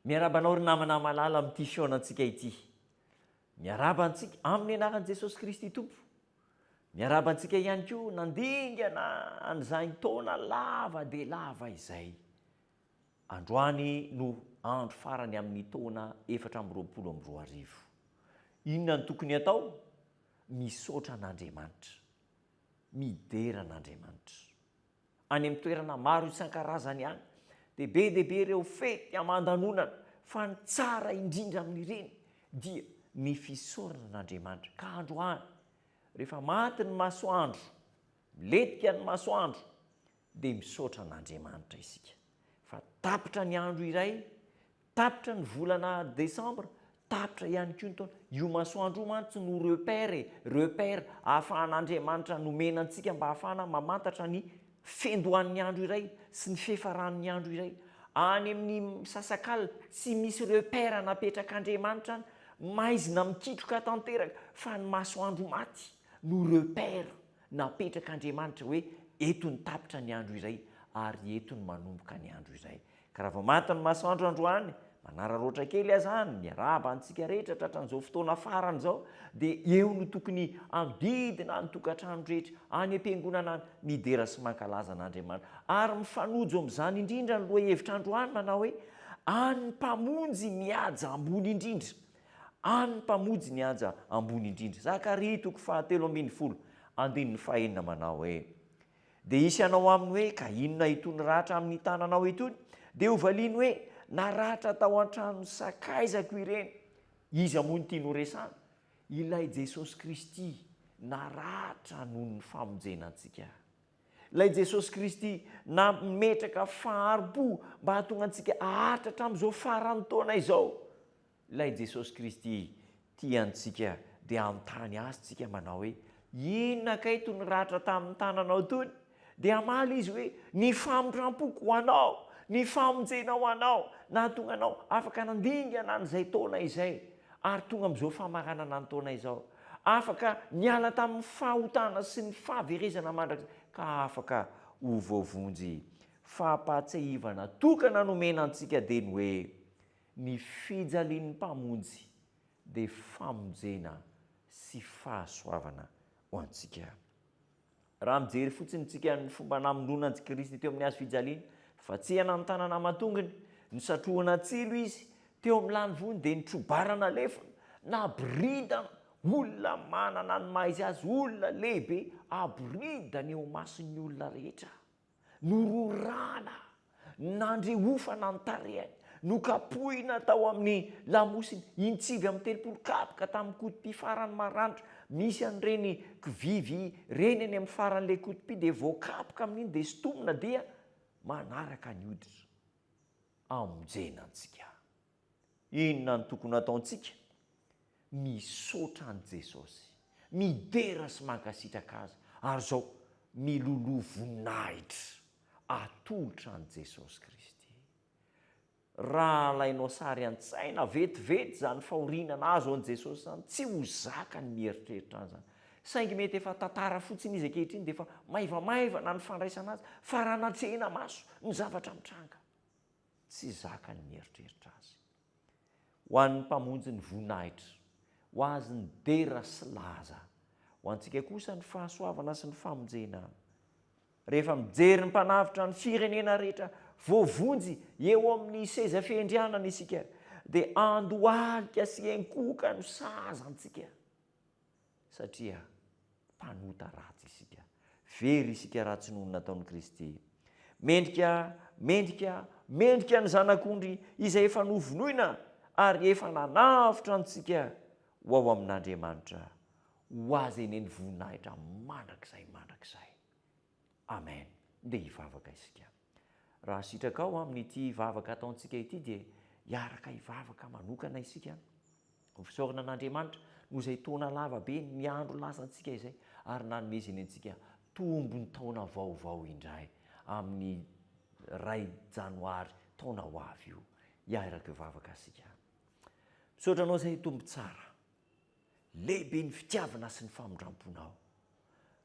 Miarahaba anao ry namana malala amin'ity fihaonantsika ity. Miarahaba antsika amin'ny anaran'i Jesosy Kristy Tompo. Miarahaba antsika ihany koa nandingana an'izany taona lava dia lava izay. Androany no andro farany amin'ny taona 2024. Inona no tokony atao? Misaotra an'Andriamanitra. Midera an'Andriamanitra. Any amin'ny toerana maro isan-karazany any dia be dia be ireo fety aman-danonana fa ny tsara indrindra amin'ireny dia ny fisaorana an'Andriamanitra. Ka androany, rehefa maty ny masoandro, milentika ny masoandro, dia misaotra an'Andriamanitra isika fa tapitra ny andro iray, tapitra ny volana desambra, tapitra ihany koa ny taona. Io masoandro io mantsy no repère e, repère ahafahan'Andriamanitra nomena antsika mba hahafahana mamantatra ny fendohan'ny andro iray sy ny fiafaran'ny andro iray. Any amin'ny misasakalina tsy misy repère napetrak'Andriamanitra any, maizina mikitroka tanteraka fa ny masoandro maty no repère Napetrak'Andriamanitra hoe eto ny tapitra ny andro iray ary eto ny manomboka ny andro iray. Ka raha vao maty ny masoandro androany, manararaotra kely aza any, miarahaba antsika rehetra tratran'izao fotoana farany izao, dia eo no tokony hanodidina ny tokantrano rehetra, any am-piangonana any, midera sy mankalaza an'Andriamanitra. Ary mifanojo amin'izany indrindra ny lohahevitra androany manao hoe, An'ny Mpamonjy mihaja ambony indrindra. Any ny Mpamojy ny haja ambony indrindra. Zakaria toko fahatelo ambin'ny folo, andininy fahenina manao hoe, Dia hisy hanao aminy hoe, Ka inona itony ratra amin'ny tananao itony? Dia hovaliany hoe, Naratra tao an-tranon'ny sakaizako ireny. Iza moa no tiany horesahana? Ilay Jesosy Kristy naratra noho ny famonjena antsika. Ilay Jesosy Kristy nametraka fahari-po mba hahatonga antsika haharitra hatramin'izao faran'ny taona izao. Ilay Jesosy Kristy tia antsika dia hanontany Azy tsika manao hoe, Inona kay itony ratra tamin'ny tananao itony? Dia hamaly Izy hoe, Ny famindram-poko ho anao, ny famonjena ho anao, nahatonga anao afaka nandingana an'izay taona izay, ary tonga amin'izao famaranana ny taona izao. Afaka niala tamin'ny fahotana sy ny fahaverezana mandrakizay, ka afaka ho voavonjy. Fampahatsiahivana tokana nomena antsika dia ny hoe, Ny fijalian'ny Mpamonjy dia famonjena sy fahasoavana ho antsika. Raha mijery fotsiny isika ny fomba namonoana an'i Kristy teo amin'ny hazo fijaliana, nifantsihana ny tanana aman-tongony, nisatrohana tsilo Izy, teo amin'ny lanivoany dia nitrobarana lefona, naboridana, olona manana ny maha izy azy, olona lehibe, aboridana eo imason'ny olona rehetra. Nororana, nandrehofana ny tarehiny, nokapohina tao amin'ny lamosiny in-tsivy amby telopolo kapoka tamin'ny kotopia farany maranitra. Misy an'ireny kivivy ireny any amin'ny faran'ilay kotopia dia voakapoka amin'iny dia sintomina dia manaraka ny hoditra. Hamonjena antsika. Inona no tokony hataontsika? Misaotra an'i Jesosy, midera sy mankasitraka Azy, ary izao, miloloha voninahitra atolotra an'i Jesosy Kristy. Raha alainao sary an-tsaina vetivety izany fahoriana nahazo an'i Jesosy izany, tsy ho zaka ny mieritreritra an'izany. Saingy mety efa tantara fotsiny izy ankehitriny dia efa maivamaivana ny fandraisana azy, fa raha natrehina maso ny zavatra mitranga, Tsy zaka ny mieritreritra azy. Ho an'ny Mpamonjy ny voninahitra, ho Azy ny dera sy laza. Ho antsika kosa ny fahasoavana sy ny famonjena. Rehefa mijery ny Mpanavotra ny firenena rehetra voavonjy eo amin'ny seza fiandrianana isika, dia andohalika sy enkohoka no sahaza antsika. Satria mpanota ratsy isika. Very isika raha tsy noho ny nataon'i Kristy. Mendrika, mendrika, mendrika ny Zanak'ondry izay efa novonoina ary efa nanavotra antsika ho ao amin'Andriamanitra. Ho Azy anie ny voninahitra mandrakizay mandrakizay. Amen. Ndeha hivavaka isika. Raha sitrakao amin'ity vavaka ataontsika ity dia hiaraka hivavaka manokana isika. Ho fisaorana an'Andriamanitra noho izay taona lava be ny andro lasantsika izay ary nanomezany antsika tombony taona vaovao indray amin'ny iray janoary taona ho avy io. Hiaraka hivavaka isika. Misaotra anao izay Tompo tsara. Lehibe ny fitiavana sy ny famindramponao.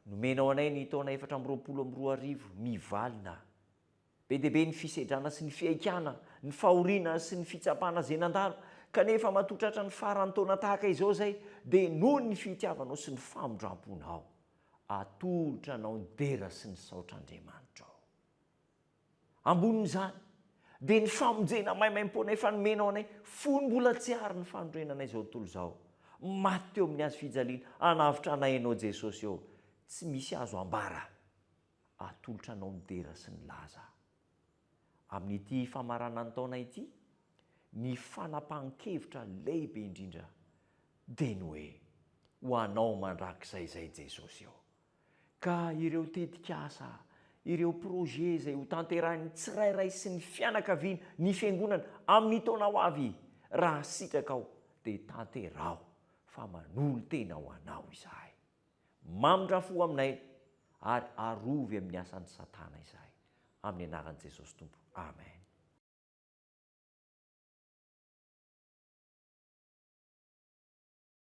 Nomenao anay ny taona 2024 mivalona. Be dia be ny fisedrana sy ny fihaikana, ny fahoriana sy ny fitsapana izay nandalo, kanefa matoa tratra ny faran'ny taona tahaka izao izay dia noho ny fitiavanao sy ny famindramponao. Atolotra anao ny dera sy ny saotra Andriamanitrao. Ambonin'izany, dia ny famonjena maimaimpoana efa nomenao anay fony mbola tsy ary ny fanorenana izao tontolo izao. Maty teo amin'ny hazo fijaliana hanavotra anay Ianao Jesosy ô. Tsy misy azo ambara. Atolotra anao ny dera sy ny laza. Amin'ity famaranan'ny taona ity, ny fanapahan-kevitra lehibe indrindra dia ny hoe, Ho anao mandrakizay izay Jesosy ô. Ka ireo tetikasa, ireo projet izay ho tanterahin'ny tsirairay sy ny fianakaviany, ny fiangonana, amin'ny taona ho avy, raha sitrakao dia tanteraho fa manolo-tena ho anao izahay. Mamindra fo aminay ary arovy amin'ny asan'i satana izahay. Amin'ny anaran'i Jesosy Tompo. Amen.